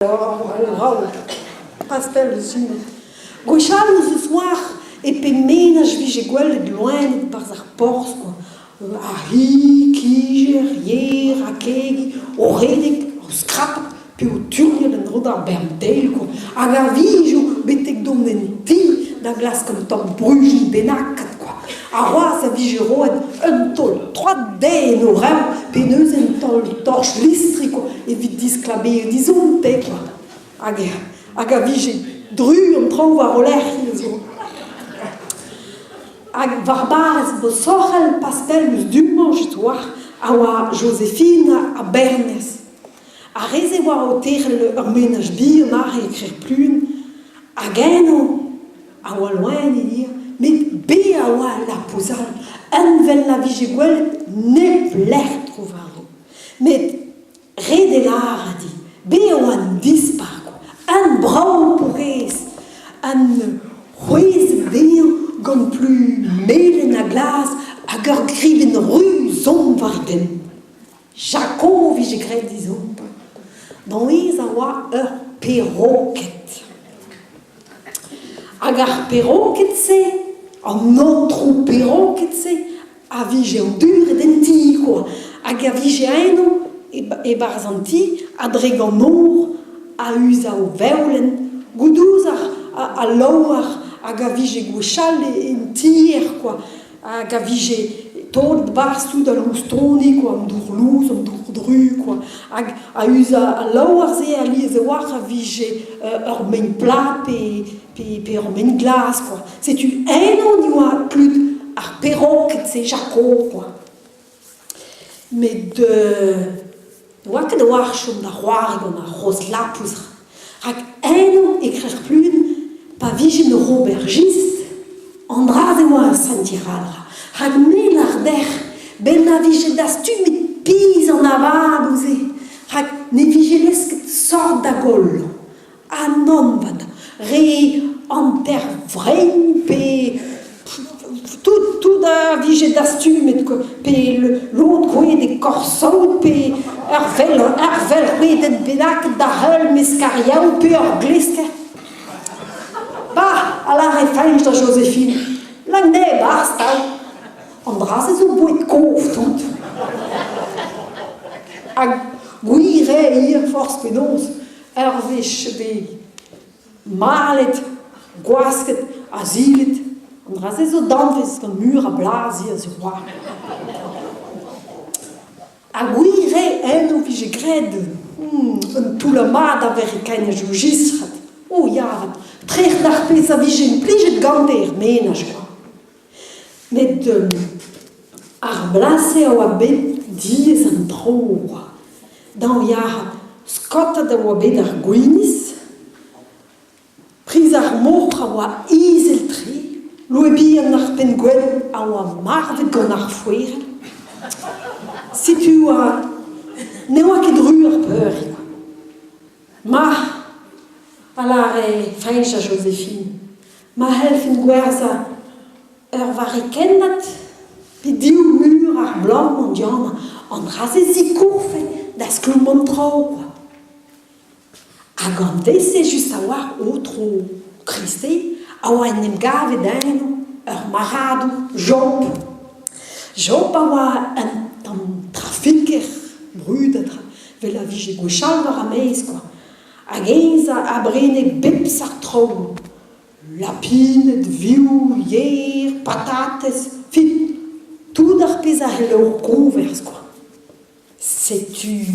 Brav, pastell eus unan. Gwechall ouzh eus oar e pe menaj 'vije gwelet loened 'barzh ar porzh kwa. Ar c'hi, kijer, yer ha kegi o redek, o skrapat pe o turgnal en-dro d'ar bern teil kwa. Hag a-wezhioù betek dont en ti da glask un tamm bruzhun bennaket kwa. Ha c'hoazh a vije roet un taol troad dezhe en o rev pe neuze un taol torch listri kwa evit disklabeziñ dizonte kwa. Hag hag a vije dru an traoù war o lerc'h ivez. Hag war barrez Bosorc'hel pastel eus du-mañ just 'oar a oa Joséphine ha Bernez. Ar re-se oa o terc'hel ur menaj bihan aze e Krec'h-Plun hag eno a oa loened ivez met bezañ a oa al lapous all evel na vije gwelet nep lec'h tro-war-dro. Met ret eo lâret eo, bezañ a oa un dispar kwa, un brav pourrez, un c'hwezh dezhañ gant plu melen ha glas hag ur gribenn ruz zon war e benn. Jaco 'vije graet dezho. Danvez a oa ur peroked. Hag ar peroked-se, an aotrou peroked-se, a vije anduret en ti kwa. Hag a vije eno e-barzh an ti, a-drek an nor, a-us ao vevlenn, goudouz al loar hag a vije gwechall en tier kwa. Hag a vije taolet 'barzh tout al loustoni kwa, an dour lous, an dour dru kwa. Hag a-us al laouer-se alies a-walc'h a vije ur mein plat pe, pe, pe ur mein glas kwa. Setu eno ni oa klud ar peroked-se Jaco kwa. Met ne oa ket a-walc'h chom da c'hoari gant ar c'hozh lapous rak eno e Krec'h-Plun pa vijen oc'h ober jist, an dra-se oa ur sentiral rak me 'lâr dec'h 'benn na vije dastumet pizh an avaloù-se rak ne vije lesket sort da goll. Ha nann 'vat, re hanter vrein pe tout, tout a vije dastumet kwa, pe lod kouezhet e korsaout pe ur vell, ur vell c'hwedet bennak da heul meskariaoù pe ur glesker. Bah, a lâre Fañch da Joséphine, lak anezhe e-barzh 'ta. An dra-se zo boued kof tout. Hag gwir eo ivez forzh penaos. Ur wech bet malet, gwasket, azilet, an dra-se zo danvez gant meur a blaz hiziv c'hoazh. Ha gwir eo eno 'vije graet un toullad mat a Amerikaniz o jistrat. O ya avat, trec'h d'ar pezh a vije implijet gante er menaj kwa. Met ar bloaz-se a oa bet diaes an traoù kwa. Daou yac'had skaotet a oa bet ar gwinizh. Priz ar moc'h a oa izel-tre. Louis bihan ar penn-gwenn a oa marvet gant ar foerenn. Setu oa ne oa ket ru ar peuriñ kwa. Ma, a lâre Fañch ha Joséphine, ma c'hellfen gwerzhañ ur varrikennad pe div mur ar bloaz-mañ dianañ, an dra-se 'zikourfe da skoulm an traoù kwa. Hag an deiz-se just a-walc'h aotrou Kriste a oa en em gavet eno ur marc'hadour Job. Job a oa un tamm trafiker brudet 'vel a vije gwechall war ar maez kwa. Hag eñ a brene bep seurt traoù. Lapined, vioù, yer, patatez, fin, tout ar pezh a c'hello koñvers kwa. Setu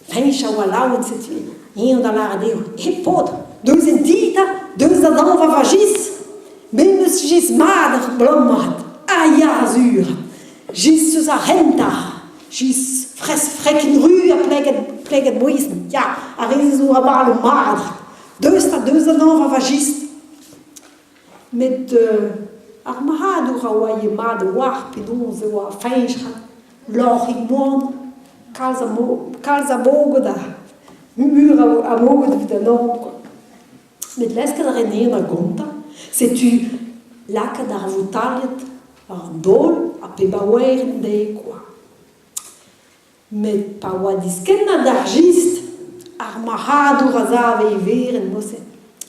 Fañch a oa laouen setu eñ da lâret dezho "He paotr, deus en ti 'ta, deus da dañva va jistr. Me 'm eus jistr mat ar bloaz-mañ, ha ya sur, jistr eus ar c'hentañ, jistr fresk frekin ru ha pleget pleget bouezenn, ya, ar re-se zo avaloù mat. Deus 'ta, deus da dañva va jistr. Met ar marc'hadour a oa ivez mat a-walc'h penaos e oa Fañch lorc'hig moan, kalz a kalz a moged ha mur a moged evit an holl kwa. Met lesket a rae anezhañ da gontañ. Setu lakaat ar voutailhad war an daol ha pep a werenn dezhe kwa. Met pa oa diskennad ar jistr. Ar marc'hadour a save e werenn mod-se.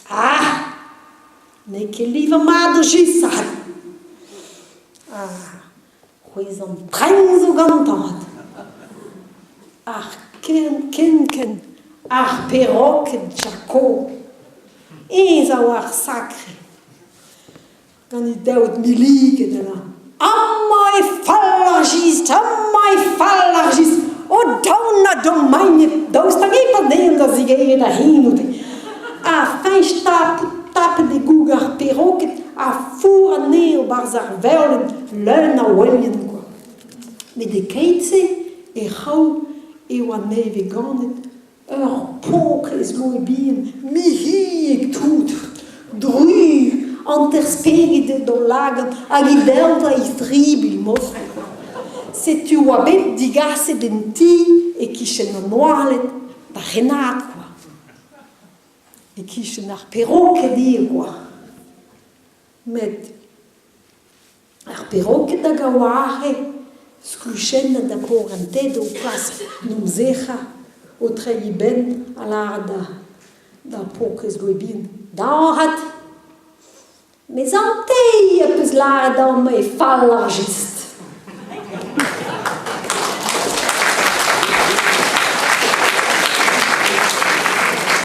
Ah! N'eo ket livañ mat o jistr avat. Ah, c'hwezh an tren zo gantañ avat. Ar ken-ken-ken, ar peroked Jakob. Eñ a oa ar sakre. Gant he daoud milliget emañ. Amañ e fall ar jistr, amañ e fall ar jistr. O daon na domaigned, daoust hag e-pad dezhañ da zigeriñ da c'henoù-te. Ha feñch tapout tapet e goug ar peroked ha four anezho 'barzh ar veolenn leun a welien kwa. Met e-keit-se e c'haou e oa nevez ganet Ur paourkaezh loen bihan mic'hiek-tout, druz, hanter-speget eo d'hol lagad hag he delv a-istribilh morse. Setu oa bet digaset en ti e-kichen an oaled da renad kwa. E-kichen ar peroked ivez kwa. Met Ar peroked hag a oa aze, skluchennet ha paourentez o klask 'n em zec'hañ, o treiñ e benn a lâret d'ar paourkaezh loen bihan, "Dañvat ! Mes an te az peus lâret amañ eo fall ar jistr !